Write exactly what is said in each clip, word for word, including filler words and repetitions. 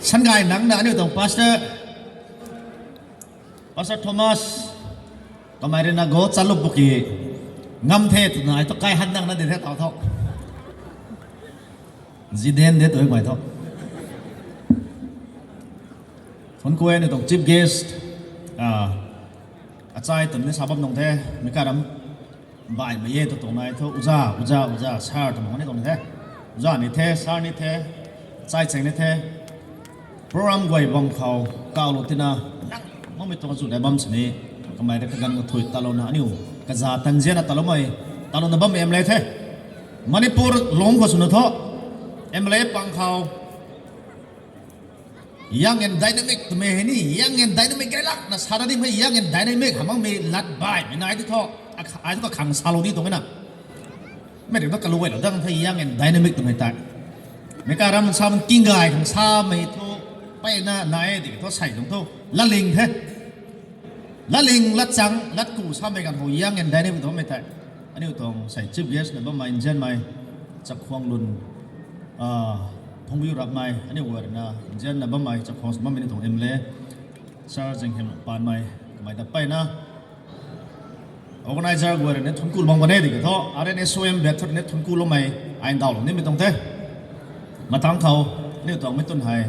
Sangay nang na aniu tuang pastor, Pastor Thomas, kamei rui na go chalup buki ngam the twna ai tu kai han nang na di the tau tho. Ziden de tu mai tho. Thuanc ku e aniu tuang chief guest, achai twn ni sa bam nung the, mi karam baihmei e tu tuang nai thu, uza, uza, uza, sir twmei ni tuang ni the. Uza ni the, sir ni the, chai cheng ni the. Program guay bam khou, kaw lou tina, nang, makmei tuang zu dai bam sini, kamei rui kaganv kathui talouna aniu, kaza tangzianna taloumei, talouna bammei M L A the. Manipur lungc khou swna thu, M L A pang khou, young and dynamic twmei hei ni, young and dynamic gailak na sa ra di mei, young and dynamic hamangmei lat baihmei nai di thu, ai thu kakhang salou ni tuang na. Mei rui ta kaluailou dang the young and dynamic twmei tei. Mei karam sam king gay khang samei thu, mpeyna nai di thu sei tuang thu, latling the. Latling, latchang, latku samei ganv khou young and dynamic twmei tei. Aniu tuang sei chief guest na bammei nzianmei, Chakhwang Lun, Phungbiu Rapmei, aniu guay rui na nzianna bammei Chakhwang sw bammei ni tuang M L A, Sir Zinghemlung Panmei, kamei ta mpeyna organizer guay rui ni thuanc ku bam kan e di ki thu, R N S O M biak thu rui ni thuanc kuloumei, ai ndauhlou nimei tuang the. Mathangc khou, aniu tuang mei twn hei,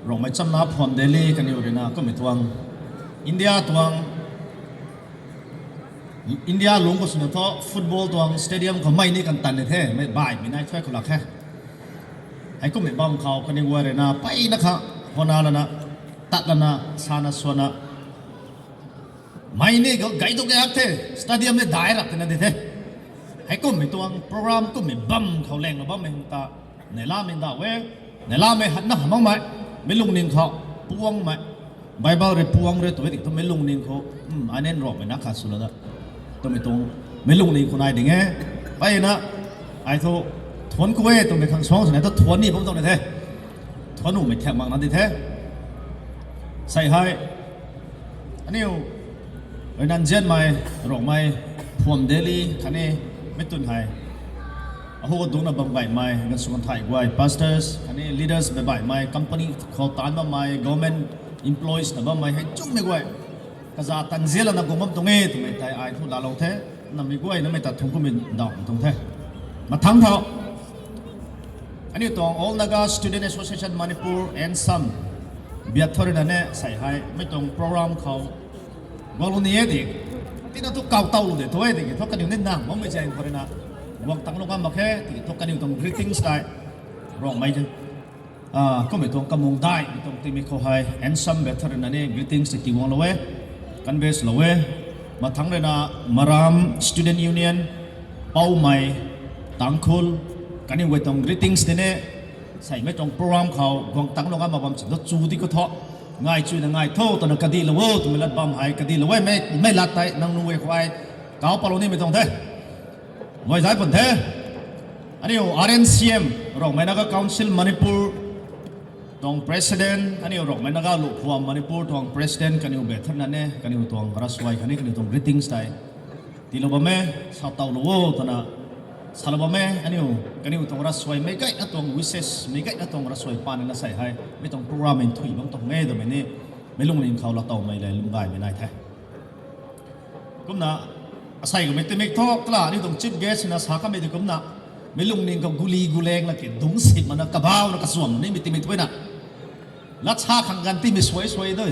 Rongmei Chamna Phuam Delhi kaniw rui na kummei tuang, India tuang, India lungc khou swna thu football tuang stadium khou mei ni kan tan ni the, mei baihmei nai thu khou lak khe. Heikummei bam khou kaniw guay rui na mpeyna kha, hona lana, tat lana, sana suana, mei ni gay tu gay hak the, stadium ni dai rap tina di the. Heikummei tuang program kummei bam khou leng la bammei hang ta, neilamei ndauh e, neilamei hatna hamangmei, mei lungning khou, puangmei, Bible rui puang rui tu e di thu mei lungning khou, anen Rongmei na khat swlou da. Twmei tuang, mei lungning khou nai ding e, mpeyna, ai thu, thuanc ku e twmei khang suang swna thu thuanc ni bam tuang ni the. Thuanc numei thiak mak na di the. Sei hei, aniu, rui na nzianmei, Rongmei, Phuam Delhi khatni, mei twn hei, ahu dungcna bam baihmei, ganv sw kan thai guay, pastors khatni leaders baihmei, company khou taanc bammei, government employees na bammei hei chumhmei guay, kaza tangzian lana guang bam tuang e twmei tei ai thu laalou the. Namei guay namei ta thuanc kumei ndauh tuang the. Mathangc thau, aniu tuang All Naga Student Association Manipur, ANSAM, biak thu rui na ne sei hei mei tuang program khou guanglou ni e di, tina thu kaw tawlou de thu e di ki thu kaniw ni nang makmei zaeng khou rui na guang tanglou ngam mak khe, tiki thu kaniw tuang greetings tei, Rongmei, kummei tuang kamung daihmei tuang timei khou hei ANSAM biak thu rui na ni greetings tei tiiguanglou e, convey swlou e. Mathangc rui na Maram Student Union, Poumei, Tangkhul, kaniw guay tuang greetings tei ne, sei mei tuang program khou guang tanglou ngam mak bam si thu chu di khou thu, ngai chuyna ngai tho twna kadihlou o twmei lat bam hei kadihlou e, mei lat tei nang nu e khou ai, kaw palou nimei tuang the. Guay zai pun the. Aniu R N C M, Rongmei Naga Council Manipur tuang president, aniu Rongmei Naga Luphuam Manipur tuang president kaniw biak thu rui na ne, kaniw tuang ravsuai khatni kaniw tuang greetings tei tiilou bam e, sa tawlou o twna salou bam e. Aniu kaniw tuang ravsuai meic gayna tuang wishes, meic gayna tuang ravsuai paan na sei hei mei tuang program mei nthuih bam tuang e twmei ni, mei lungning khou laa tawmei le lungc gaymei nai the. Kumna, asei kamei timik thu kala aniu tuang chief guest na sa kamei di kumna, mei lungning khou guli guleng la ki dungc sip mana kabauna kachuam nimei timik thu na, lat sa khang ganv timei suai suai de,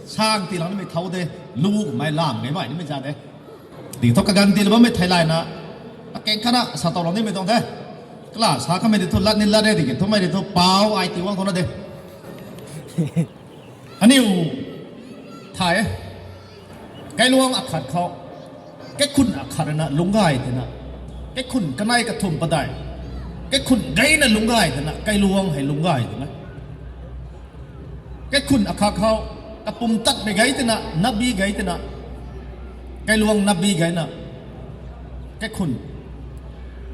sang tiilang nimei thau de, lu kamei lam gay mai nimei za de. Di thu kaganv tiilou bammei theilayna, akeng khatna sa tawlou nimei tuang the. Kala sa kamei di thu lat ni lat de, di ki thu mei di thu pau ai tii guang khou na de. Aniu thay e, kailuang akhat khou, kaikhun akhat rui na lungc gay tina, kaikhun kanei kathumh padeih, kaikhun gayna lungc gay tina, kailuang hei lungc gay twna, kaikhun akhat khou kapumtatmei gay tina, napbi gay tina, kailuang napbi gayna, kaikhun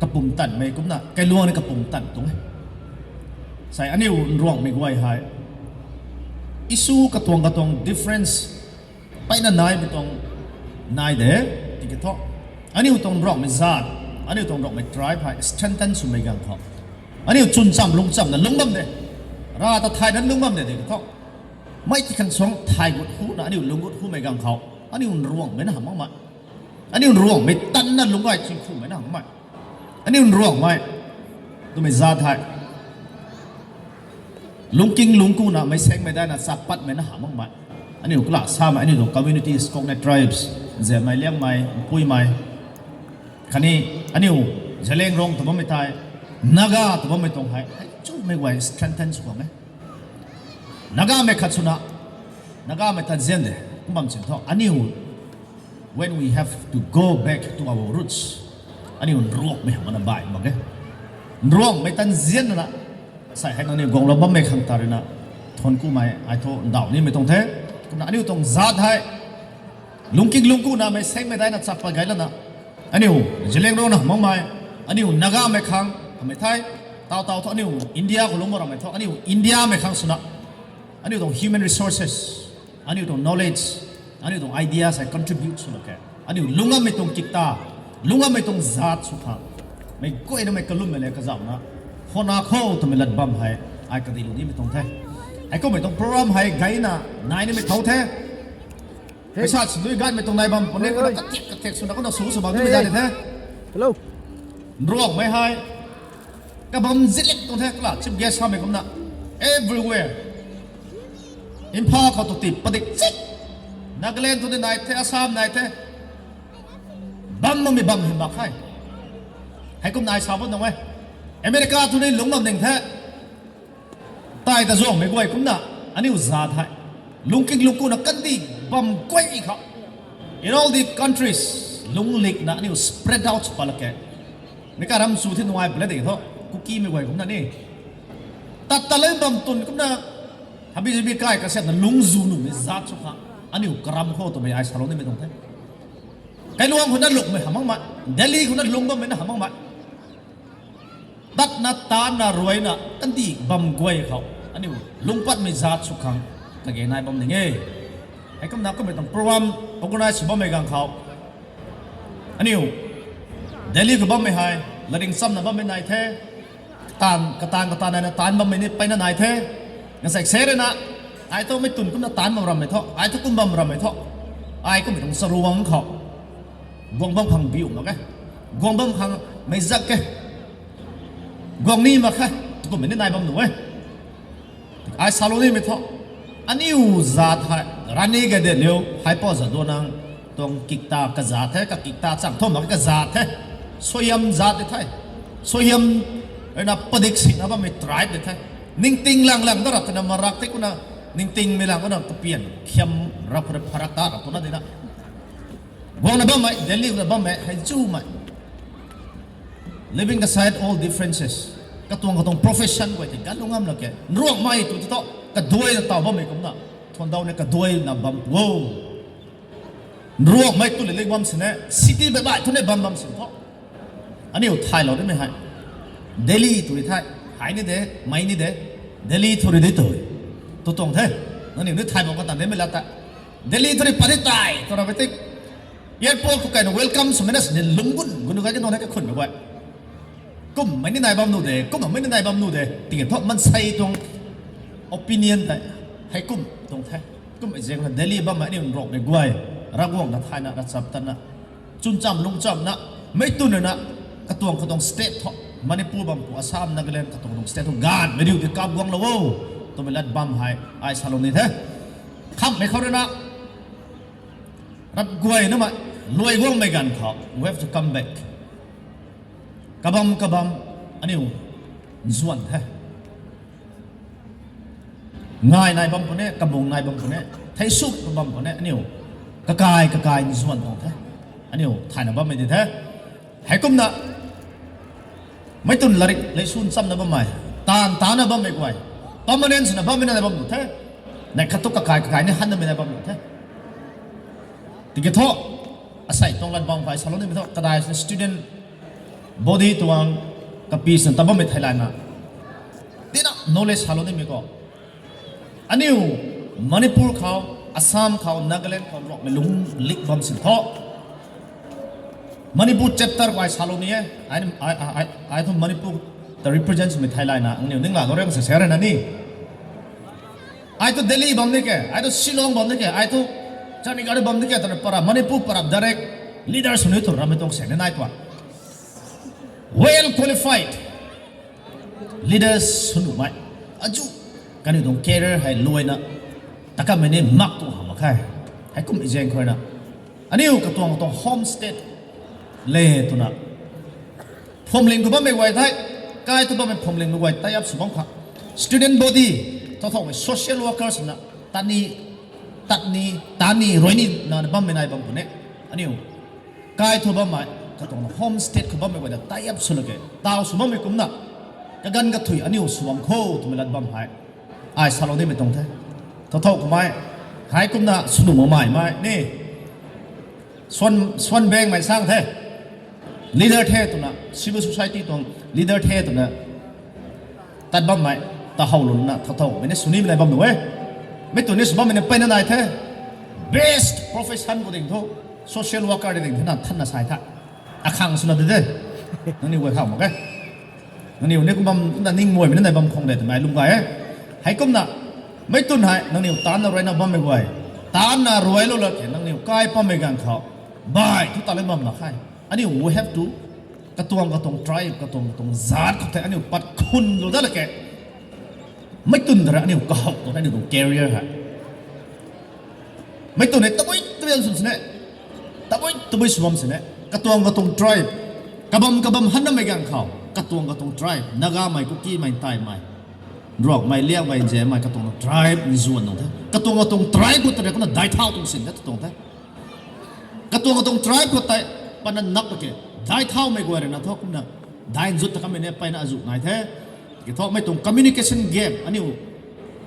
kapumtatmei kumna kailuang ni kapumtat tuang e. Sei aniu Ruangmei guay hei issue katuang katuang difference mpeyna naimei tuang nai de, tiki thu aniu tuang Ruangmei zaat, aniu tuang Ruangmei tribe hei strengthen swmei ganv khou aniu chwn cham lungc chamna lungc bam de. Rav ta thayna lungc bam de de thu, mei ti khang suang thay gut hu na aniu lungc gut hu mei gang khou, aniu nruangmei na hamh makmei, aniu nruangmei tan na lungc gay ching khumei na hamh makmei, aniu nruangmei twmei zat hei lungking lungkuna mei sengmei daina chapatmei na hamh makmei, aniu kala samei aniu tuang communities, cognate tribes, Zemei, Liangmei, Puimei, khatni aniu Zeliangrong tw bammei tei, Naga tw bammei tuang hei hei chumei guay strengthen sw bam e. Nagamei khat swna, Nagamei tan zian de kum bam sin thu aniu, when we have to go back to our roots, aniu nruangmei hamh na baih mak e. Nruangmei tan zian na, sai hei nangniw guanglou bammei khang ta ruina, thuan kumei ai thu ndauh nimei tuang the. Kumna aniu tuang zat hei lungking lungkunamei sengmei daina chap pat gay lana, aniu Zeliangrong na hamh makmei, aniu Nagamei khang hamhmei the, taw taw thu aniu India khou lungc mak rammei thu aniu Indiamei khang swna, aniu tuang human resources, aniu tuang knowledge, aniu tuang ideas hei contribute sw lak khe. Aniu lungc ngammei tuang kikta, lungc ngammei tuang zat sw khang, mei guaynamei kalummei le kazauhna, howna khou twmei lat bam hei ai kadihlou nimei tuang the. Heikummei tuang program hei gayna nai nimei thau the. Pheysat sw dui ganmei tuang nai bam puni, kathek kathek swna kumna sw sw bam nimei zat ni the. Nruangmei hei kabam zilik tuang the, kala chief guest samei kumna, everywhere, Imphal khou tu ti padik chik, Nagaland tu ni nai the, Assam nai the, bam makmei bam hei mak khe. Heikumna ai sa bam nung e, America tu ni lungc bam ning the. Tai ta zuangmei guay kumna, aniu zat hei lungking lungkuna kandih bam guay khou, in all the countries, lungc likna aniu spread out sw pat lak khe. Mei karam sw the nungai pala de thu, Kukimei guay kumna ni, tat ta lei bam twn kumna, habi zabi kai kasiamna lungc zu nuhmei zat sw khang, aniu karam khou twmei ai salou nimei tuang the. Kailuang khou na lungcmei hamh makmei, Delhi khou na lungc bammei na hamh makmei, tatna tanna ruina kandih bam guay khou aniu lungc patmei zat sw khang kage nai bam ning e. Heikumna kummei tuang program organize sw bammei gang khou, aniu Delhi khou bammei hei, latrik chamna bammei nai the, taanv kataanv kataanv naina taanc bammei ni mpeyna nai the. Ngasek se ruina, ai thu mei twn kumna taanc bam rammei thu, ai thu kum bam rammei thu, ai kummei tuang charuang khou guang bam khang biu mak e, guang bam khang mei zak e, guang ni mak khe, twkummei ni nai bam nuh e. Ai salou nimei thu, aniu zat hei rani gay de liu Haipou Jadonang tuang kikta kazat the, kakikta chang thu mak kazat the. Suaihiam zat de the. Suaihiam ruina padik sina bammei tribe de the. Ningting lang lang da rap twna marak tei kumna, ningtingmei lang kumna kapian khiam rap khou rui pharak ta rap twna dina, guangna bammei, Delhi khou na bammei hei zumei, leaving aside all differences, katuang katuang profession guay tei ganlou ngam lak khe. Nruangmei tu ti thu kaduaina taw bammei kumna, thuandau ni kaduaina bam pu o. Nruangmei tu le lik bam sini, city baih baih thu ni bam bam sin thu, aniu thaylou nimei hei, Delhi tu rui the, hei ni de, mei ni de, Delhi thu rui de tu, tu tuang the. Nangniw ni thay bam katan de mei lat ta, Delhi thu rui pat ni tei twna mei tei, airport khou kaina welcome swmei na sini lungc gun gun gay ke nang na kakhunmei guay, kummei ni nai bam nuh de, kumna mei ni nai bam nuh de, tiki thu maansei tuang opinion tei heikum tuang the. Kummei zaeng na Delhi bammei aniu Nruangmei guay, Ravguangc na thayna ravchap tatna, chwn cham lungc chamna, mei twn ruina, katuang katuang state thu, Manipur bam pu, Assam, Nagaland katuang katuang state thu gaanvmei riu tei kap guanglou o, twmei lat bam hei ai salou ni the. Khamhmei khou ruina, ravguay namei, luai guangmei ganv khou we have to come back. Kabam kabam aniu nzuan the. Ngai nai bam puni, kamung nai bam puni, thei suk bam puni, aniu kakai kakai nzuan tuang the. Aniu thayna bammei di the. Heikumna mei twn latrik lei sun chamna bammei, taanv tana bammei guay, permanent swna bammei na bam nuh the. Neih khat tu kakai kakai ni hanna mei na bam nuh the. Tiki thu, asei tuang lat bam khou ai salou nimei thu, kadai swna student body tuang, kapi swna ta bammei theilayna, tina knowledge salou nimei khou, aniu Manipur khou, Assam khou, Nagaland khou Nruangmei lungc lik bam sin thu, Manipur chapter khou ai salou ni e. Ai, ai, ai, ai thu Manipur ta represent swmei theilayna, aniu ning la dou rang se se rana ni, Ai thu Delhi bam ni ke, ai thu Shillong bam ni ke, ai thu Chandigarh bam ni ke twna para Manipur para direct leaders sw ni thu rammei tuang se ni nai tuang. Well qualified leaders sw nuhmei. Azu, kaniw tuang career hei luaina, ta kamei ni mak tuang hamh mak khe. Heikum zaeng khou ruina, aniu katuang katuang home state le twna, phuamling khou bammei guay thei, kai thu bammei phuamling mei guay tie up sw bam kha. Student body, thothoumei social workers na, tani, tatni, tani, ruini na bammei nai bam puni. Aniu kai thu bammei, katuang home state khou bammei guay ta tie up sw lak ge, taw sw bammei kumna, kaganv kathui aniu sw bam kho twmei lat bam hei, ai salou nimei tuang the. Thothou kamei, hei kumna sw nuh mak mei mei ni, swan, swan bangmei sang the, leader the twna, civil society tuang leader the twna, tat bammei, ta how luna thothou mei ni sw nimei nai bam nuh e. Mei tu ni sw bammei ni mpeyna nai the. Best profession khou ding thu, social worker ding the na thanna sai tha. Akhang swna de de. Nangniw guay khang mak e. Nangniw ni kum bam kumna ningmuaimei na nai bam khang de twmei lum gay e. Heikumna, mei twn hei nangniw taanna ruaina bammei guay, taanna ruailou lak khe nangniw kai pammei ganv khou, bai thu ta lei bam mak khe. Aniu we have to, katuang katuang tribe, katuang katuang zaat khou thei aniu pat khunlou dat lak khe. Mei twn ta rui aniu kahouh tuang aniu tuang career hei. Mei twn hei tabui tabui sw sini, tabui tabui sw bam sini. Katuang katuang tribe, kabam kabam hanamei ganv khou, katuang katuang tribe, Nagamei, Kukimei, Ntaimei, Ruangmei, Liangmei, Nzamei, katuang tribe nzuan nung the. Katuang katuang tribe khou ta rui kumna daic thau tuang sin the tuang the. Katuang katuang tribe khou tei, pana nak ke, daic thaumei guay rui na thu kumna, daic nzut ta kamei ni mpeyna azu nai the. Tiki thu mei tuang communication gap aniu,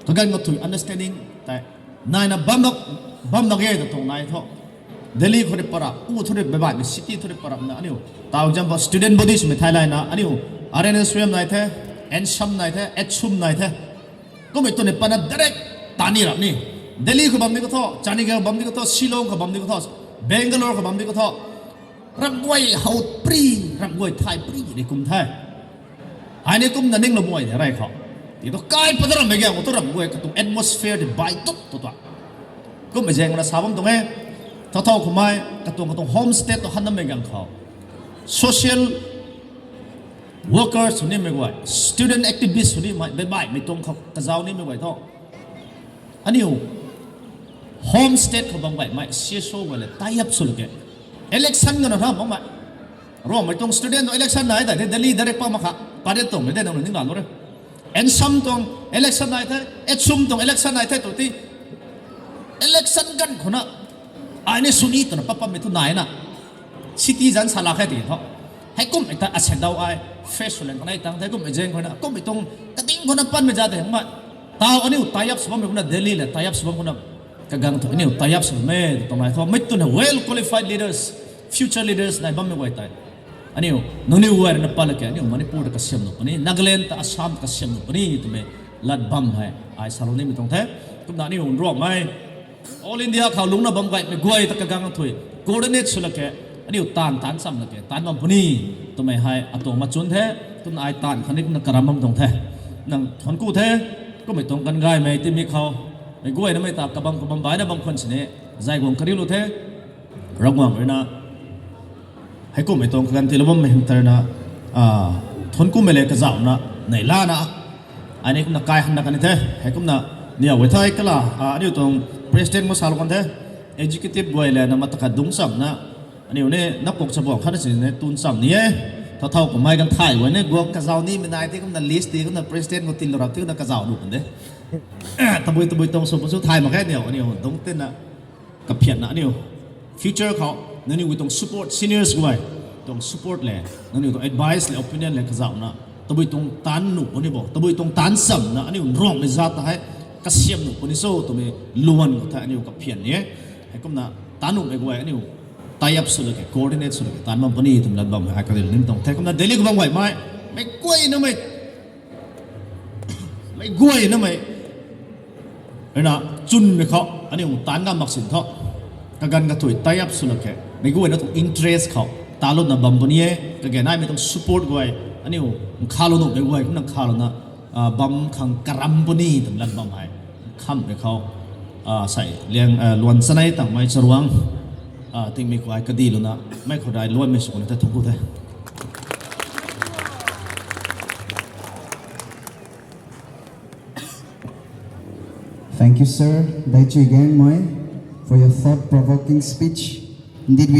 kaganv kathui understanding tei, naina bam mak, bam mak ge ta tuang nai thu. Delhi khou rui para, u thu rui baibaihmei city thu rui para na aniu, ta example student body swmei thai layna aniu, R N S M nai the, ANSAM nai the, ATSUM nai the. Kummei twn ni pana direct ta ni rap ni. Delhi khou bam ni khou thu, Chandigarh bam ni khou thu, Shillong khou bam ni khou thu, Bangalore khou bam ni khou thu, ramh guay how pri, ramh guay thay pri ni kum the. Ai ni kumna ninglou guay de rey khou, tiki thu kai pat rammei ganv khou thu ramh guay katuang atmosphere tei bai tup tu tua. Kummei zaeng na sa bam tuang e. Thothou kamei katuang katuang home state tu hanamei ganv khou, social workers sw nimei guay, student activist sw nimei, baibaihmei tuang khou kazauh nimei guay thu, aniu home state khou bam gaymei C S O guay le tie up sw lak khe. Election gana tha bammei, Ruangmei tuang student tuang election nai tei the, Delhi direct pa mak kha, parade tuang mei de nang ning lalou re. ANSAM tuang election nai the, ATSUM tuang election nai the tu ti, election ganv khou na, ai ni sw ni twna pat pammei thu naina, city zanc sa lak khe tiki thu. Heikummei ta asei daw ai, face sw lan kanei tang the kummei zaeng khou na, kummei tuang, kating khou na panmei za de mei. Taw aniu tie up sw bammei kumna Delhi le tie up sw bam kumna, kaganv thu aniu tie up sw bammei tuang nai thu. Mei twn ni well qualified leaders, future leaders nai bammei guay tei, aniu, nangniw guay rui na pat lak khe, aniu Manipur ta kasiam nuh puni, Nagaland ta Assam ta kasiam nuh puni twmei lat bam hei ai salou nimei tuang the. Kumna aniu Ruangmei, All India khou lungna bam gaymei guay ta kaganv kathui coordinate sw lak khe, aniu taanv taanc cham lak khe, taanc bam puni twmei hei atuang machun the. Kumna ai taanv khatni kumna karam bam tuang the. Nang thuanc ku the, kummei tuang kan gaymei timi khou, mei guaynamei ta kabam kabam baina bam khwan sini, zay guang kariulou the. Ravguangc rui na, heikummei tuang kaganv tiilou bammei hymtei rui na, thuanc kumei le kazauhna, neih lana, ai ni kumna kai hanna kan the, heikumna, niw guay thei kala, aniu tuang president khou salou kan the, executive guay le na mata khat dungc chamna, aniu ni na puk chabuang khatna sini tun cham ni e, thothou kamei kan thay guay ni guang kazauh nimei nai ti kumna list ti kumna president khou tiilou rap ti kumna kazauh nuh kan de. Tabui tabui tuang sw pun sw thay mak khe niw, aniu dungc tina, kaphianna aniu future khou nangniw guay tuang support, seniors guay tuang support le, nangniw tuang advice le, opinion le kazauhna, tabui tuang taanc nuh puni bo, tabui tuang taanc chamna aniu Ruangmei zaat ta hei kasiam nuh puni cho twmei luan khou thei aniu kaphian ni e. Heikumna taanc nuhmei guay aniu tie up sw lak khe, coordinate sw lak khe, taanc bam puni twmei lat bam hei ai kariu nim tuang the. Kumna Delhi khou bam gaymei, mei guaynamei, mei guaynamei rui na chwnmei khou aniu taanc ngam mak sin thu, kaganv kathui tie up sw lak khe, mei guayna tuang interest khou talouna bam puni e. Kage naimei tuang support guay, aniu nkhavlou nuhmei guay kumna nkhavlouna bam khang karam puni twmei lat bam hei Kham rui khou, ah, sei liang, ah, luan chanei tangmei charuang, ah, tingmik kuai kadi luna, mei khou dai luanmei sw khou ni ta thungku the. Thank you, sir. Daichuigang Moe, for your thought-provoking speech. Indeed, we